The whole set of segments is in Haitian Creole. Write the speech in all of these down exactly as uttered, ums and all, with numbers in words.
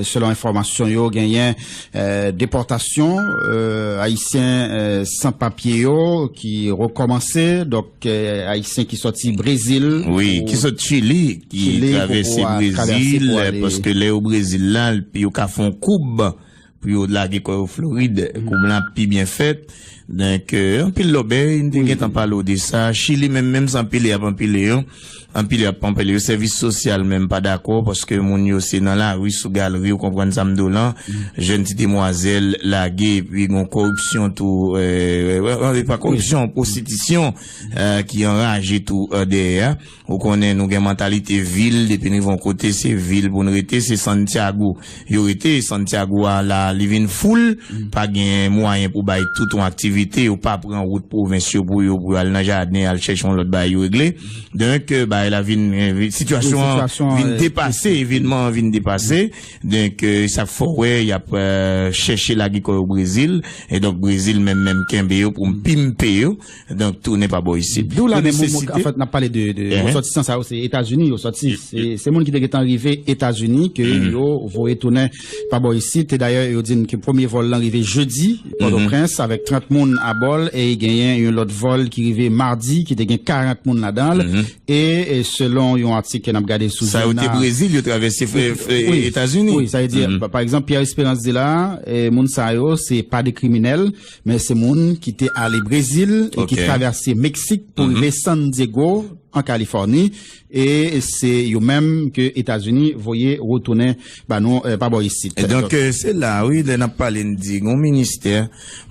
Selon enfòmasyon yo, genyen eh, depòtasyon eh, Ayisyen eh, san papye yo ki rekòmanse. Donk, eh, Ayisyen ki sòti Brezil, wi, pou ki sòt Chili, ki Chili, pou, travèse pou, a, travèse Brezil, pou ale paske lè yo Brezil la, yo ka fè yon koub pou yo lage kò yo Florid, koub la pi byen fèt. Donk, eh, anpil lòbèy, n te Wi. gentan pale w de sa. Chili menm, menm sa anpile y ap anpile yo. Anpile y ap anpile yo. Sèvis sosyal menm pa dakò paske moun yo se nan lari, sou galri, ou konprann sa m di w lan. Jèn ti demwazèl lage, epi gon koripsyon tou, eh, eh, eh, pa koripsyon, pwostitisyon, eh, ki anraje tou, eh, dèyè a. Ou konnen nou gen mantalite vil, depi n rive yon kote, se vil pou n rete, se Santiago. Yo rete, Santiago a la, li vin foul, pa gen mwayen pou bay tout yon aktivite, yo pa pran wout pwovens yo pou yo, pou yo al nan jaden, al chèche yon lòt bagay yo regle. Donk, eh, bagay la vin, eh, vin- sitiyasyon an Sitiyasyon, vin eh, depase, evenman an vin depase. Donk, eh, sa k fè w wè, y ap eh, chèche lage kò yo Brezil. E donk, Brezil menm, menm kenbe yo pou pimpe yo. Donk, tounen pa bò isit. D'où la Yo menm, nesesite. Anfèt, n ap pale de, de Ehe. resòtisan sa yo, se Etazini yo sòti. Se, se moun ki te gentan rive Etazini ke yo voye tounen pa bò isit. E dayè, yo di n ke premye vòl lan rive jedi, Pòtoprens, avèk trant moun abò l, e genyen yon lòt vòl ki rive madi, ki te gen karant moun ladan l. E, e selon yon atik ke n ap gade sou Sa yo jèn te la, Brezil, yo travèse fre- fre- Wi. Etazini. Wi, sa vle di, pa, pa egzanp, Pierre Espérance di la, e, moun sa yo, se pa de kriminèl, men se moun ki te ale Brezil e ki Ok. travèse Meksik pou rive San Diego, an Kalifòni, e se yo menm ke Etazini voye retounen ba nou, eh, pa bò isit. E donk, Donk, eh, se la, wi, lè n ap pale, n di, gon ministè,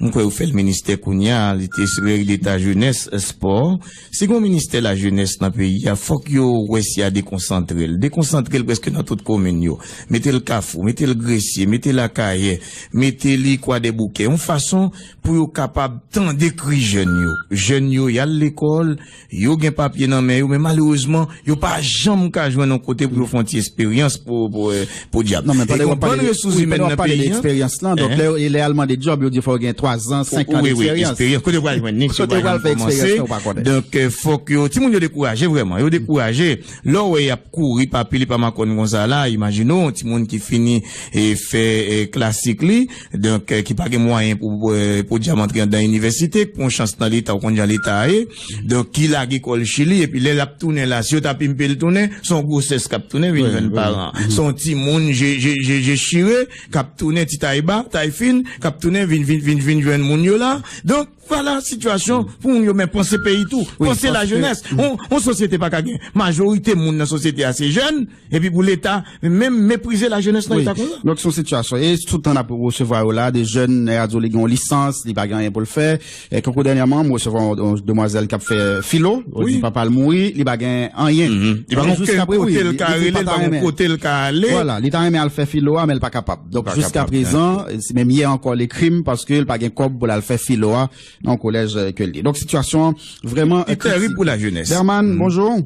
m kwè yo fè l ministè kounye a, li te sou leta jenès, eh, spò. Si gon ministè lajenès nan peyi a, fòk yo wè si y a dekonsantre l. Dekonsantre l prèske nan tout komin yo. Mete l Kafou, mete l Gresye, mete l Akayè, mete li Kwadèboukè. Yon fason pou yo kapab tande kri jèn yo. Jèn yo, y al lekòl, yo gen papye nan men yo, men malerezman, yo pa janm ka jwenn yon kote pou yo fè yon ti esperyans pou, pou, eh, podyab. Non, men E pandan w ap pale de, resous wi, imèn pandan w nan ap pale de peyi a. Eksperyans lan, donk, Ehe. lè, lè al mande djòb, yo di fò w gen twa zan, senk an Wi, wi, wi, eksperyans. eksperyans. Kote w pral jwenn li, Kote w pral fè eksperyans lan, ou pa konnen. Donk, eh, fòk yo, timoun yo dekouraje vrèman, yo dekouraje. Lè w wè y ap kouri pa pile pa makòn konsa la, imajine w, timoun ki fini e fè, eh, klasik li, donk, eh, ki pa gen mwayen pou, eh, podyab antre anndan inivèsite, ki pran chans nan leta, ou konn jan leta a ye, donk, ki lage kò l Chili, epi lè l ap tounen la, si yo ta pimpe l tounen, se yon gwosès k ap tounen, vin Wi, jwenn wi. paran. Se yon timoun je, je, je, je chire, k ap tounen ti tay ba, tay fin, k ap tounen vin, vin, vin, vin jwenn moun yo la. Donk, vwala sitiyasyon pou moun yo, men panse peyi tou, Wi, panse panse lajenès. On, on sosyete pa ka gen majorite moun nan sosyete a se jèn, epi pou leta menm meprize lajenès nan Wi. eta konsa. Donk, se yon sitiyasyon. E tout tan n ap resevwa yo la, de jèn, nèg la di w li gen yon lisans, li pa gen anyen pou l fè. E kankou dènyèman, m resevwa yon, yon demwazèl k ap fè filo. Yo Wi. di papa l mouri, li pa gen anyen. Mhm. Li pa Men gen jiska okenn pre-, wi, kote l li, ka li di rele, li papa pa gen renmen. kote l ka ale. Vwala, li ta renmen al fè filo a, men l pa kapab. Donk, Li pa jiska kapab, prezan, se menm yè ankò, l ekri m paske l pa gen kòb pou l al fè filo a nan yon kolèj, eh, ke l ye. Donk, sitiyasyon an vrèman, Li eh, tèrib kritik. pou lajenès. Berman, Mhm. bonjou.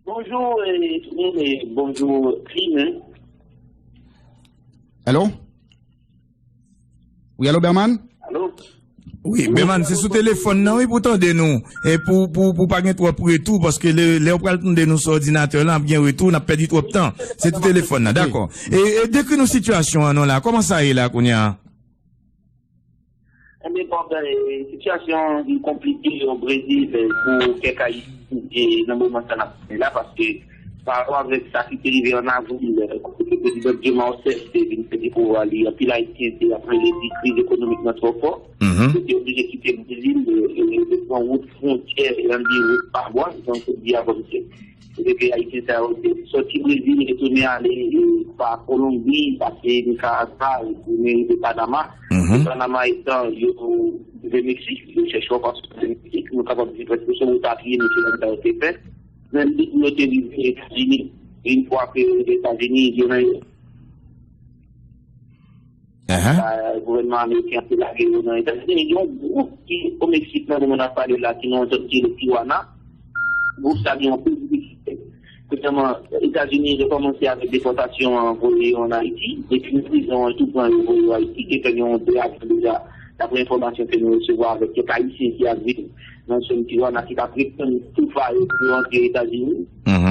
Bonjou, eh, tout moun, e bonjou, Clean, hein. Alo? Wi, alo, Berman? Alo? Wi, Berman, se sou telefòn nan, wi, pou tande nou. E pou, pou, pou pa gen twòp retou, paske lè, lè w pral tande nou sou òdinatè lan, ap gen retou, n ap pèdi twòp tan. Se sou telefòn nan, Wi. dakò. E, e dekri nou sitiyasyon an non la. Kòman sa ye la kounye a? Ebyen, Bob, eh, sitiyasyon an vin konplike o Brezil, eh, pou kèk Ayisyen, eh, nan moman sa n ap pale la, paske pa rapò avèk sa ki te rive an avril, eh, kote prezidan Dilma Rousseff te vin pèdi pouvwa li, anpil Ayisyen te ap rele di kriz ekonomik lan twò fò. Mhm. Yo te oblije kite Brezil, eh, eh, yo pran wout fwontyè, yo ann di wout pa bwa, jan yo te di avan misye. Kote ke Ayisyen sa yo te sòti Brezil, retounen ale, e, pa Kolonbi, pase Nikaragwa, retounen rive Panama. Mhm. E Panama etan, yo rive Meksik, yo chèche yon fason rive Meksik, nou kapab di prèske se wout a pye mesye dam sa yo te fè. Men depi yo te rive Etazini, yon fwa ke yo rive Etazini, yo nan Ahan. Sa, gouvènman ameriken an te lage yo nan Etazini. Gen yon gwoup ki o Meksik nan moman n ap pale la, ki nan yon zòn ki rele Tijuana. Gwoup sa gen yon pil difikilte. Premyèman, Etazini rekòmanse avèk depòtasyon an, voye yo ann Ayiti. Depi nan prizon an, tou pran yo, voye yo Ayiti. Te fè gen yon de avyon deja, daprè enfòmasyon ke nou resevwa avèk kèk Ayisyen ki ap viv nan zòn Tijuana ki t ap ret tann tou pa yo pou yo antre Etazini.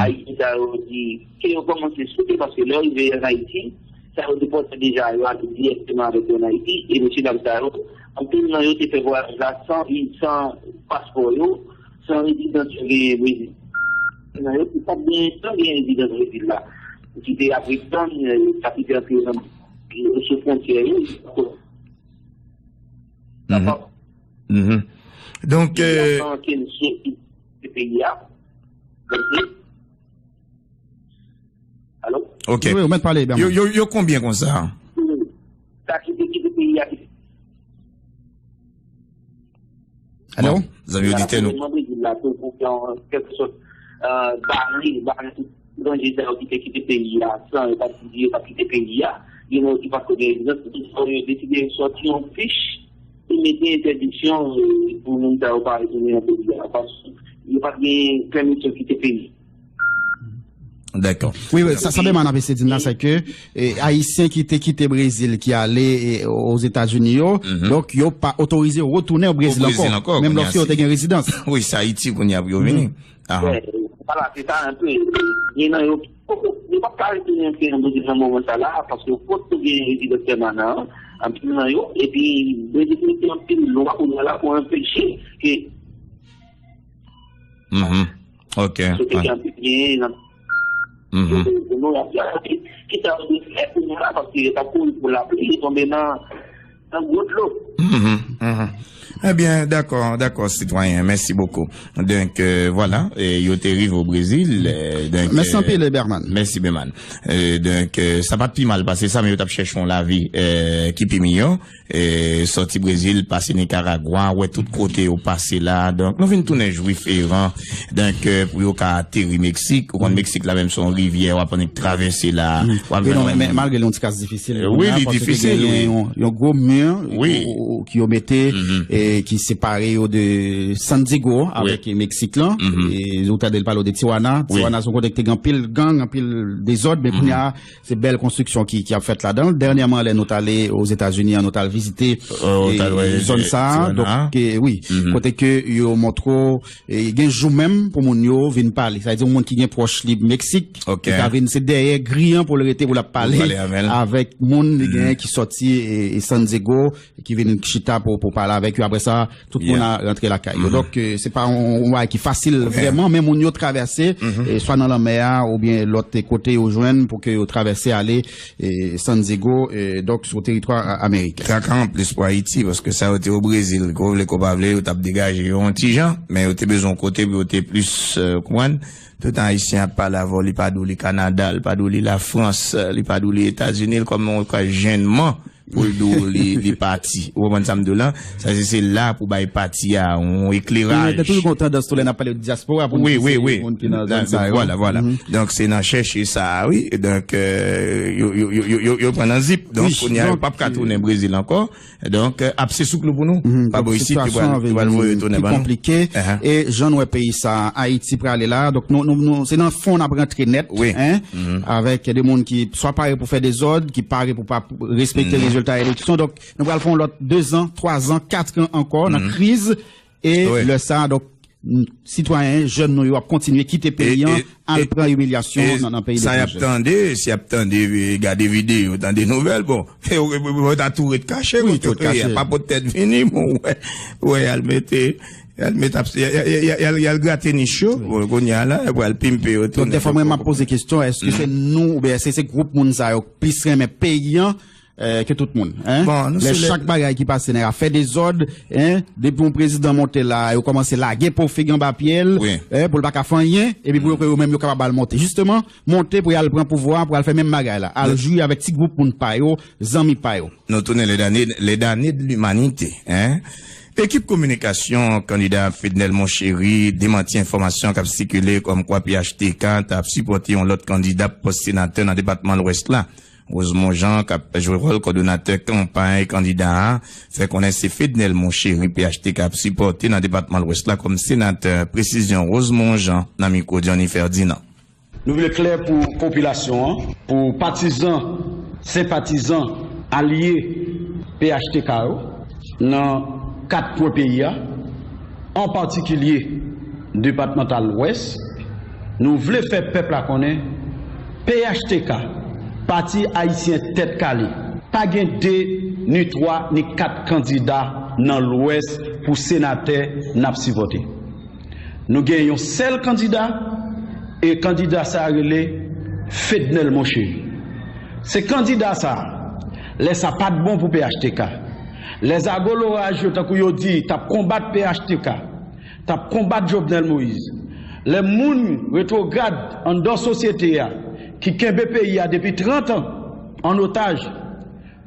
Ayisyen sa yo di ke yo kòmanse sote paske lè yo rive ann Ayiti, sa yo depòte deja, yo ale dirèkteman avèk yo ann Ayiti. E mesye dam sa yo, anpil nan yo te fè vwayaj la san, san paspò yo, san rezidans yo genyen Brezil. Nan yo ki pa t genyen, san genyen rezidans Brezil la, ki te ap ret tann, eh, sa ki te antre nan, sou fwontyè yo. Donk, eh, anke misye ki kite peyi a. Alo? Ok. Wi, wi, ou mèt pale, Berman. Yo, yo, yo konbyen konsa? Sa ki te kite peyi a. Alo? Bon, zanmi oditè nou. Gouvènman Brezil la tou pou fè yon kèlkesòt, eh, bare, bare tout etranje sa yo ki te kite peyi a san yo pa t di yo pa t kite peyi a. Yo menm ki pa t ko gen rezidans, yo deside sòti yon fich ki mete entèdiksyon, eh, pou moun sa yo pa retounen nan peyi a, paske yo pa t gen pèmisyon kite peyi. Dakò. Wi, wi, sa, sa Berman ap eseye di m la, se ke, eh, Ayisyen ki te kite Brezil, ki ale, eh, Ozetazini yo, donk, yo pa otorize yo retounen o Brezil ankò, menm lòske yo te gen rezidans. Wi, se Ayiti kounye a pou yo vini. Ahan. Vwala, se sa, anpil. Gen nan yo ki poko, yo p ap ka retounen antre nan Brezil nan moman sa la, paske yo poko gen rezidans pèmanan, anpil nan yo, epi Brezil te mete anpil lwa kounye a la pou anpeche ke Mhm. Ok. Sote ki anpil genyen nan. Mhm. Pou nou, y ap gade ki sa yo dwe fè kounye a la, paske yo t ap kouri pou lapli, yo tonbe nan, nan gwo dlo. Mhm, mhm. Ebyen, dakò, dakò, sitwayen. Mèsi bokou. Donk, euh, vwala, e, yo te rive o Brezil. Euh, donk, mèsi anpil, Berman. Mèsi, Berman. Euh, donk, euh, sa pa t pi mal pase sa, men yo t ap chèche yon lavi, euh, ki pi miyò. E, sòti Brezil, pase Nikaragwa, wè tout kote yo pase la. Donk, nou vin tounen jwif eran. Donk, euh, pou yo ka ateri Meksik. Ou konn Meksik la menm se yon rivyè, w ap annik travèse la. W ap jwenn yon... Men malgre li yon ti kras difisil, wi, li difisil, wi. Yon, yon gwo mi ki yo mete, e ki separe yo de San Diego avèk Meksik lan. E ou tande l pale w de Tijuana. Tijuana se yon kote ki te gen anpil gang, anpil dezòd, men kounye a, se bèl konstriksyon ki, ki ap fèt ladan l. Dènyèman, lè nou t ale Ozetazini an, nou t al vizite zòn sa a. Donk, e, wi, kote ke yo montre w, e, gen jou menm pou moun yo vin pale. Sa vle di, yon moun ki gen pwòch li Meksik, li ka vin, se dèyè gri an pou l rete, pou l ap pale avèk moun li genyen ki sòti, e, e San Diego, ki vin chita pou, pou pale avèk yo. Apre sa, tout moun a rantre lakay yo. Donk, e, se pa yon, yon bagay ki fasil vrèman, men moun yo travèse, e, swa nan lanmè a, oubyen lòt kote yo jwenn pou ke yo travèse ale, e, San Diego, e, donk, sou teritwa a-, ameriken. Traka anplis pou Ayiti, paske sa yo te o Brezil, ke w vle, ke w pa vle, yo t ap degaje yo yon ti jan, men yo te bezwen yon kote pou yo te plis, e, konprann. Tout tan Ayisyen ap pale avè w, li pa di w li Kanada, li pa di w li Lafrans, li pa di w li Etazini, li kòm yon ka jennman pou l di w li, li pati. Ou konprann sa m di w la? Sa se, se la pou bay pati a yon ekleraj. Wi, men te toujou gen yon tandans tou lè n ap pale de dyaspora pou n di se moun ki nan zòn sa yo. Vwala, vwala. Donk, se nan chèche sa a, wi. Donk, e, yo, yo, yo, yo, yo, yo pran nan zip. Donk, kounye a, yo p ap ka tounen Brezil ankò. Donk, e, ap se sou klou pou nou. Pa bò isit, yo pral, yo pral voye yo tounen ban nou. Konplike. E jan n wè peyi sa, Ayiti prale la. Donk, nou, nou, nou, se nan fon n ap rantre nèt, en, avèk de moun ki swa pare pou fè dezòd, ki pare pou pa respekte rezilta eleksyon. Donk, nou pral fè yon lòt dezan, twazan, katran ankò nan kriz. E lè sa, donk, sitwayen, jèn nou yo ap kontinye kite peyi an, al pran imilyasyon nan, nan peyi letranje. Sa y ap tande, si y ap tande, e, gade videyo, tande nouvèl, bon, yo, yo, yo ta tou ret kache, wi, tou ret kache. Pa pot tèt vini, bon, wè, wè, y al mete, y al mete, y al, y al, y al, y al grate nich yo, bon, kounye a la, y pral pimpe yo tou. Donk, dèfwa, mwen, m ap poze kesyon, èske se nou, oubyen èske se gwoup moun sa yo plis renmen peyi an, e, ke tout moun, en? Lè chak bagay ki pase nan afè dezòd, en, depi yon prezidan monte la, yo kòmanse lage po fig anba pye l, en, pou l pa ka fè anyen, epi pou yo, yo menm yo kapab al monte. Jisteman, monte pou y al pran pouvwa, pou y al fè menm bagay la, al jwi avèk ti gwoup moun pa yo, zanmi pa yo. Nou tounen les damnés, les damnés de l'humanité, en. Ekip kominikasyon kandida Fednel Monchéry demanti enfòmasyon k ap sikile kòmkwa P H T K t ap sipòte yon lòt kandida pou pòs senatè nan depatman Lwès la. Rosemond Jean, k ap jwe wòl kòdonatè kanpay kandida a, fè konnen se Fednel Monchéry P H T K ap sipòte nan depatman Lwès la kòm senatè. Presizyon Rosemond Jean nan mikwo Johnny Ferdinand. Nou vle klè pou popilasyon an, pou patizan, senpatizan, alye P H T K yo nan kat kwen peyi a. an patikilye depatmantal Lwès, nou vle fè pèp la konnen P H T K, Pati Ayisyen Tèt Kale, pa gen de, ni twa, ni kat kandida nan Lwès pou senatè n ap sipòte. Nou gen yon sèl kandida, e kandida sa a rele Fednel Monchery. Se kandida sa a, lè sa pa t bon pou P H T K, lè zagoloraj yo, tankou yo di, t ap konbat P H T K, t ap konbat Jovenel Moïse, lè moun retwograd anndan sosyete a, ki kenbe peyi a depi trant an an otaj,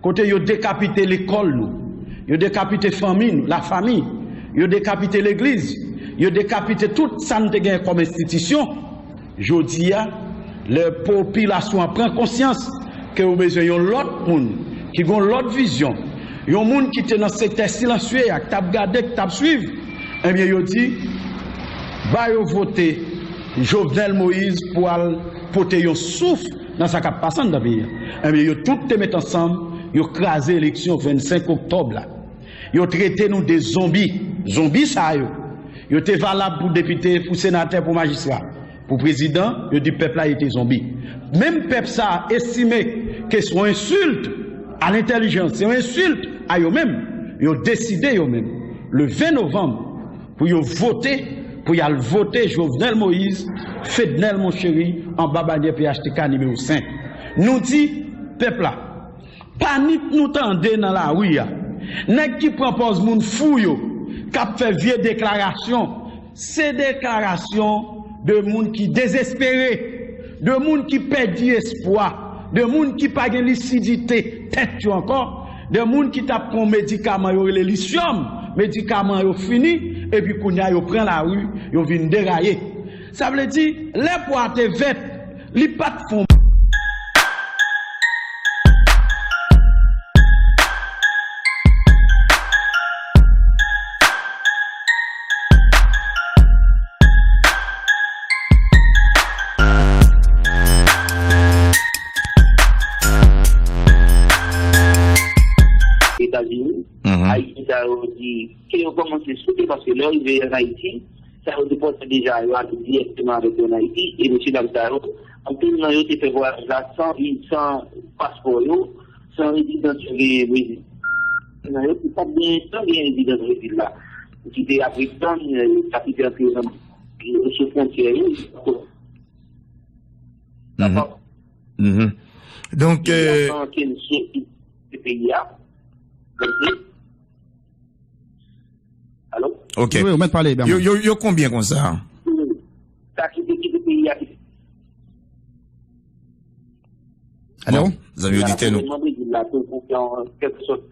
kote yo dekapite lekòl nou, yo dekapite fanmi nou, lafanmi, yo dekapite legliz, yo dekapite tout sa n te gen kòm enstitisyon. Jodi a, lè popilasyon an pran konsyans ke yo bezwen yon lòt moun ki gen yon lòt vizyon, yon moun ki te nan sektè silansye a, ki t ap gade, ki t ap swiv, ebyen, yo di, ba yo vote Jovenel Moïse pou al pote yon souf nan sa k ap pase anndan peyi a. Ebyen, yo tout te met ansanm, yo kraze eleksyon vennsenk oktòb la. Yo trete nou de zonbi. Zonbi sa yo, yo te valab pou depite, pou senatè, pou majistra, pou prezidan, yo di pèp la yo te zonbi. Menm pèp sa a estime ke se yon ensilt a lentèlijans, se yon ensilt a yo menm. Yo deside yo menm, le ven novanm, pou yo vote, pou y al vote Jovenel Moïse, Fednel Monchery, anba banyè P H T K nimewo senk. Nou di pèp la, pa nit nou tande nan lari a. Nèg ki pran pòz moun fou yo, k ap fè vye deklarasyon, se deklarasyon de moun ki dezespere, de moun ki pèdi espwa, de moun ki pa gen lisidite tèt yo ankò, de moun ki t ap pran medikaman yo rele lisyòm, medikaman yo fini, epi kounye a yo pran lari, yo vin deraye. Sa vle di, lè pwa te vèt, li pa t fon. Etazini, Ayisyen sa yo di ke yo kòmanse sote paske lè yo rive ann Ayiti, sa yo te pòte deja, yo ale dirèkteman avèk yo ann Ayiti, e mesye dam sa yo, anpil nan yo te fè vwayaj la san vi, san paspò yo, san rezidans yo genyen Brezil. Nan yo ki pa t genyen tan genyen rezidans Brezil la, ki te ap ret tann, eh, sa ki te antre nan, sou fwontyè yo, Mhm. Mhm. Donk, euh, san kenn soti de peyi a. Alo? Ok. Wi, ou mèt pale, Bernard. Yo, yo, yo konbyen konsa? Sa ki te kite peyi a. Alo? Bon, zanmi oditè nou. Gouvènman Brezil la tou pou fè yon kèlkesòt,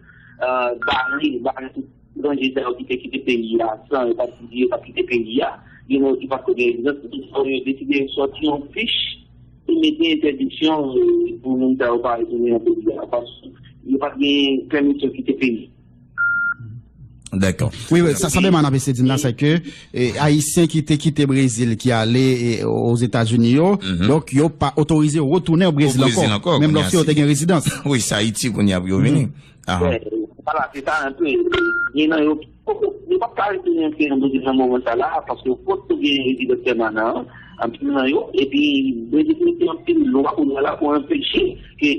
euh, bare, bare tout etranje sa yo ki te kite peyi a san yo pa t di yo t ap kite peyi a. Gen moun ki pa t ko gen rezidans, yo deside sòti yon fich e mete entèdiksyon, euh, pou moun sa yo pa retounen nan peyi a, paske yo pa t gen pèmisyon kite peyi. Dakò. Wi, wi, sa, sa Bernard ap eseye di n la, se ke, eh, Ayisyen ki te kite Brezil, ki ale, eh, Ozetazini yo, donk, yo pa otorize yo retounen o Brezil ankò, menm lòske yo te gen rezidans. Wi, se Ayiti kounye a pou yo vini. Ahan. Wè, vwala, se sa, anpil, gen nan yo, yo p ap ka retounen antre nan Brezil nan moman sa la, paske yo potko gen rezidans pèmanan, anpil nan yo, epi Brezil mete anpil lwa kounye a la pou anpeche ke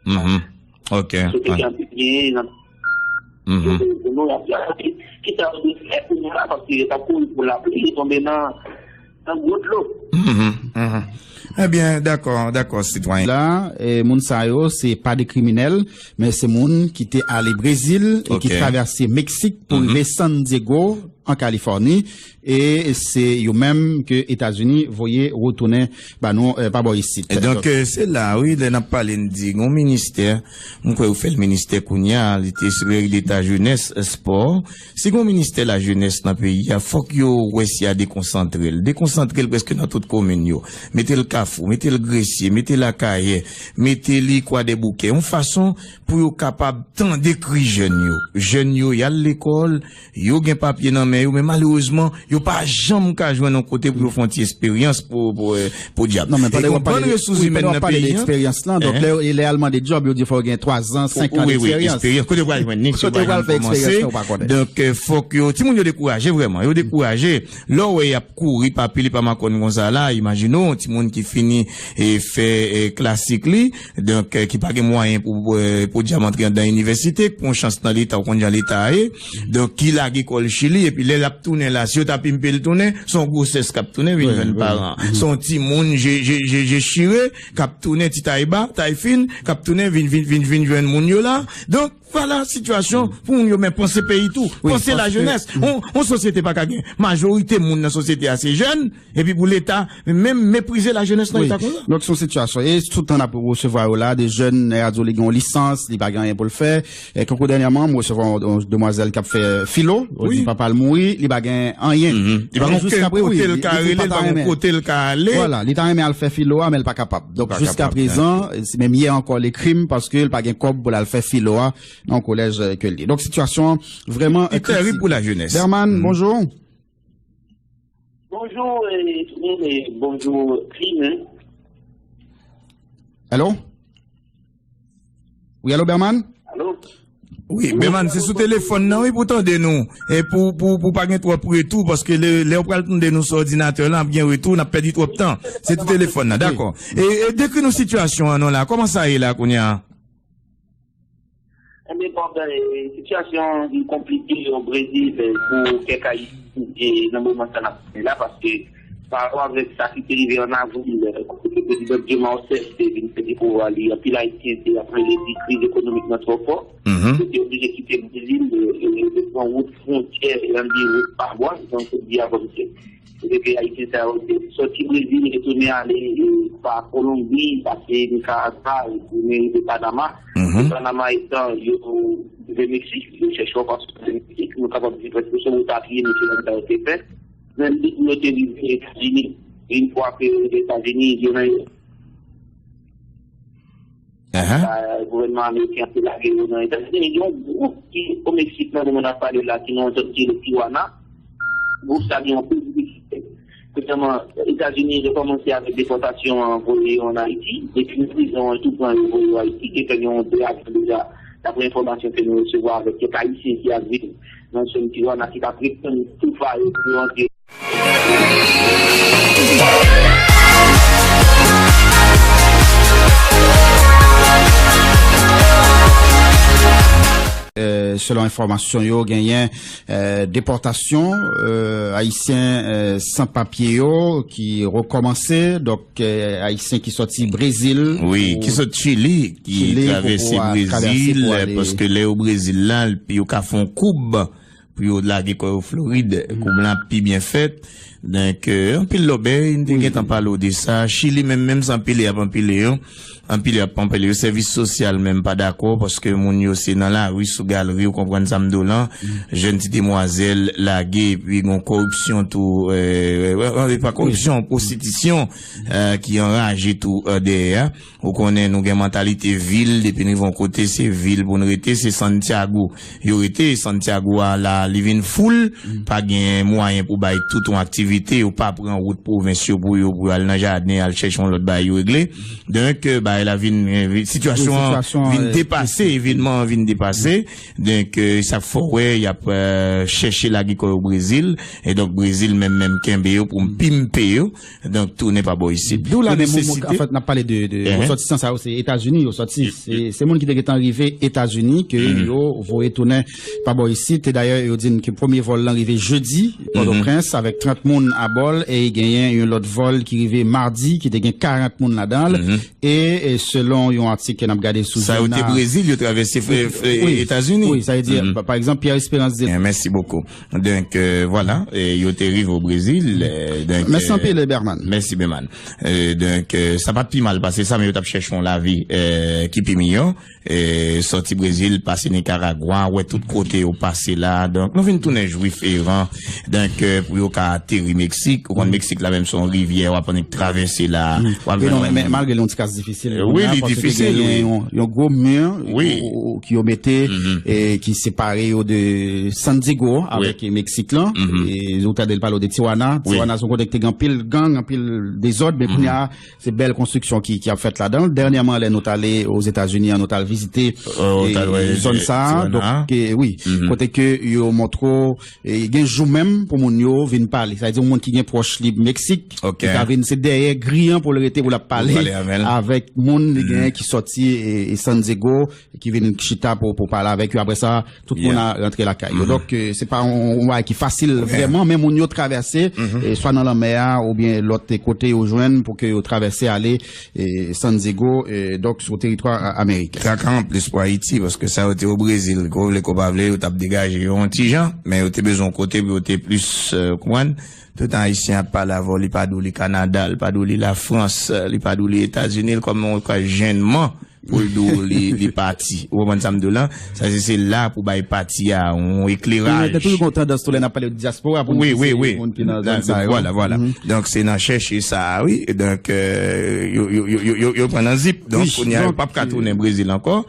Mhm. Ok. Sote ki anpil gen nan Mhm. nou ap gade ki sa yo dwe fè kounye a la, paske yo t ap kouri pou lapli, yo tonbe nan, nan gwo dlo. Mhm. Mhm. Ebyen, dakò, dakò, sitwayen. La, eh, moun sa yo, se pa de kriminèl, men se moun ki te ale Brezil e ki Ok. travèse Meksik pou Mhm. rive San Diego, an Kalifòni, e se yo menm ke Etazini voye retounen ba nou, eh, pa bò isit. E donk, eh, se la, wi, lè n ap pale, n di, gon ministè, m kwè yo fè l ministè kounye a, li te sekretè deta jenès, spò. Si gon ministè lajenès nan peyi a, fòk yo wè si y a dekonsantre l. Dekonsantre l prèske nan tout komin yo. Mete l Kafou, mete l Gresye, mete l Akayè, mete li Kwadèboukè. Yon fason pou yo kapab tande kri jèn yo. Jèn yo, y al lekòl, yo gen papye nan men Men yo, men malerezman, yo pa janm ka jwenn yon kote pou yo fè yon ti esperyans pou, pou, eh, pou dyab. Non, men pandan w ap pale de, wi, pandan w ap pale de eksperyans lan, donk, lè, lè al mande djòb, yo di fò w gen twa zan, senk an deksperyans. Wi, wi, eksperyans. Kote w pral jwenn li, si w pa janm kòmanse. Donk, eh, fòk yo, timoun yo dekouraje vrèman, yo dekouraje. Lè w wè y ap kouri pa pil e pa makòn konsa la, imajine w, yon timoun ki fini, eh, fè, eh, klasik li, donk, eh, ki pa gen mwayen pou, eh, pou dyab antre anndan inivèsite, ki pran yon chans nan Leta, ou konn jan Leta a ye, donk, ki lage kò l Chili, epi lè l ap tounen la, si yo ta pimpe l tounen, se yon gwosès k ap tounen, vin jwenn paran. Se yon timoun je, je, je, je chire, k ap tounen ti tay ba, tay fin, k ap tounen vin, vin, vin, vin jwenn moun yo la. Donk, vwala sitiyasyon pou moun yo, men panse peyi tou, panse lajenès. On, on sosyete pa ka gen majorite moun nan sosyete a se jèn, epi pou Leta menm meprize lajenès nan eta konsa. Donk, se yon sitiyasyon. E tout tan n ap resevwa yo la, de jèn, nèg la di w li gen yon lisans, li pa gen anyen pou l fè. E kankou dènyèman, m resevwa yon, yon demwazèl k ap fè filo. Yo di papa l mouri, li pa gen anyen. Li pa gen kote l ka rele, li pa gen kote l ka ale. Vwala, li ta renmen al fè filo a, men l pa kapab. Donk, jiskaprezan, menm yè ankò, l ekri m paske l pa gen kòb pou l al fè filo a nan yon kolèj, eh, ke l ye. Donk, sitiyasyon an vrèman kritik. Li terib pou lajenès. Berman, bonjou. Bonjou, eh, tout moun, eh, bonjou, Clean, hein. Alo? Wi, alo, Berman? Alo? Wi, Berman, se sou telefòn nan, wi, pou tande nou. E pou, pou, pou pa gen twòp retou, paske lè, lè w pral tande nou sou òdinatè lan, ap gen retou, n ap pèdi twòp tan. Se sou telefòn nan, dakò. E, e dekri nou sitiyasyon an non la. Kòman sa ye la kounye a? Enben, Bob, eh, sitiyasyon an vin konplike o Brezil, eh, pou kèk Ayisyen, eh, nan moman sa n ap pale la, paske pa rapò avèk sa ki te rive ann avril, eh, kote prezidan Dilma Rousseff te vin pèdi pouvwa li, anpil Ayisyen te ap rele di kriz ekonomik nan twò fò. Yo te oblije kite Brezil, eh, eh, yo te pran wout fwontyè, yo di wout pa bwa, jan yo te di avan misye. Kote ke Ayisyen sa yo te sòti Brezil, retounen ale, e, pa Kolonbi, pase Nikaragwa, retounen rive Panama. E Panama etan, yo rive Meksik, yo chèche yon fason rive Meksik, nou kapab di prèske se wout a pye mesye dam sa yo te fè. Menm tou pou yo te rive Etazini, yon fwa ke yo rive Etazini, yo nan Ahan. Sa, gouvènman ameriken an te lage yo nan Etazini. Gen yon gwoup ki o Meksik nan moman n ap pale la, ki nan yon zòn ki rele Tijuana. Gwoup sa gen yon pil difikilte. Premyèman, Etazini te kòmanse avèk depòtasyon an, voye yo ann Ayiti. Depi nan prizon an, tou pran yo, voye yo Ayiti. Gentan gen yon de avyon deja, daprè enfòmasyon ke nou resevwa avèk kèk Ayisyen ki ap viv nan zòn Tijuana, ki t ap ret tann toufa yo pou yo antre. Eh, selon enfòmasyon yo genyen, eh, depòtasyon, eh, Ayisyen, eh, san papye yo ki rekòmanse. Donk, eh, Ayisyen ki sòti Brezil, wi, ki sòti Chili, ki travèse Brezil, paske lè yo Brezil la, yo ka fè yon koub pou yo lage kò yo Florid, koub lan ap pi byen fèt. Donk, eh, anpil lòbèy, m te gentan pale w de sa. Chili menm, menm se anpile y ap anpile yo. Anpile y ap anpile yo. Sèvis sosyal menm pa dakò, paske moun yo se nan lari, sou galri, ou konprann sa m di w lan. Jèn ti demwazèl lage, epi gon koripsyon tou, eh, eh, eh, pa koripsyon, pwostitisyon, eh, ki anraje tou, eh, dèyè a. Ou konnen nou gen mantalite vil, depi n rive yon kote, se vil pou n rete, se Santiago yo rete. Santiago a la, li vin foul, pa gen mwayen pou bay tout yon aktivite, yo pa pran wout pwovens yo pou yo, pou yo al nan jaden, al chèche yon lòt bagay yo regle. Donk, eh, bagay la vin, eh, vin, sitiyasyon an vin depase, evenman an vin depase. Donk, eh, sa k fè w wè, y ap, eh, chèche lage kò yo Brezil, e donk Brezil menm, menm kenbe yo pou pimpe yo. Donk, tounen pa bò isit. D'où la, men, moun, moun, an fèt, n ap pale de, de resòtisan sa yo, se Etazini yo sòti. Se, se moun ki te gentan rive Etazini ke yo voye tounen pa bò isit. E dayè, yo di n ke premye vòl lan rive jedi, Pòtoprens, avèk trant moun abò l, e genyen yon lòt vòl ki rive madi, ki te gen karant moun ladan l. E, e selon yon atik ke n ap gade sou jounan. Sa yo te Brezil, yo travèse Etazini. Wi, sa vle di, pa, pa egzanp, Pierre Espérance di. Mèsi bokou. Donk, eh, vwala, eh, yo te rive o Brezil, eh, donk, mèsi anpil, Berman. Mèsi, Berman. Eh, donk, eh, sa pa t pi mal pase sa, men yo t ap chèche yon lavi, eh, ki pi miyò. Eh, sòti Brezil, pase Nikaragwa, wè tout kote yo pase la. Donk, nou vin tounen jwif eran. Donk, eh, pou yo ka ateri Meksik, ou konn Meksik la menm se yon rivyè, w ap annik travèse la, w ap jwenn yon... Men malgre li yon ti kras difisil, wi, li difisil, wi, yon gwo mi ki yo mete, ki separe yo de San Diego avèk Meksik lan. Ou tande l pale de Tijuana. Tijuana se yon kote ki te gen anpil gang, anpil dezòd, men kounye a se bèl konstriksyon ki ap fèt ladan l. Dènyèman, lè nou t ale Ozetazini an, nou t al vizite zòn sa a. Donk, wi, kote ke yo montre w gen jou menm pou moun yo vin pale. Sa vle di yon moun ki gen pwòch li Meksik, li ka vin, se dèyè gri an pou l rete, pou l ap pale avèk moun li genyen ki sòti San Diego, ki vin chita pou pale avèk yo. Apre sa, tout moun a rantre lakay yo. Donk, se pa yon bagay ki fasil vrèman, men moun yo travèse, swa nan lanmè a oubyen lòt kote yo jwenn pou ke yo travèse ale San Diego, donk sou teritwa ameriken. Traka anplis pou Ayiti, paske sa yo te o Brezil, ke w vle ke w pa vle, yo t ap degaje yo yon ti jan, men yo te bezwen yon kote pou yo te plis, konprann. Tout tan Ayisyen ap pale avè w, li pa di w li Kanada, li pa di w li Lafrans, li pa di w li Etazini, li kòm yon kwa jennman pou l di w li, li pati. Ou konprann sa m di w lan? Sa se, se la pou bay pati a yon ekleraj. Te toujou gen yon tandans tou lè n ap pale de dyaspora pou nou di se moun ki nan zòn sa yo. Vwala, vwala. Donk se nan chèche sa a, wi. Donk, yo, yo, yo, yo, yo pran nan zip. Donk kounye a yo p ap ka tounen Brezil ankò.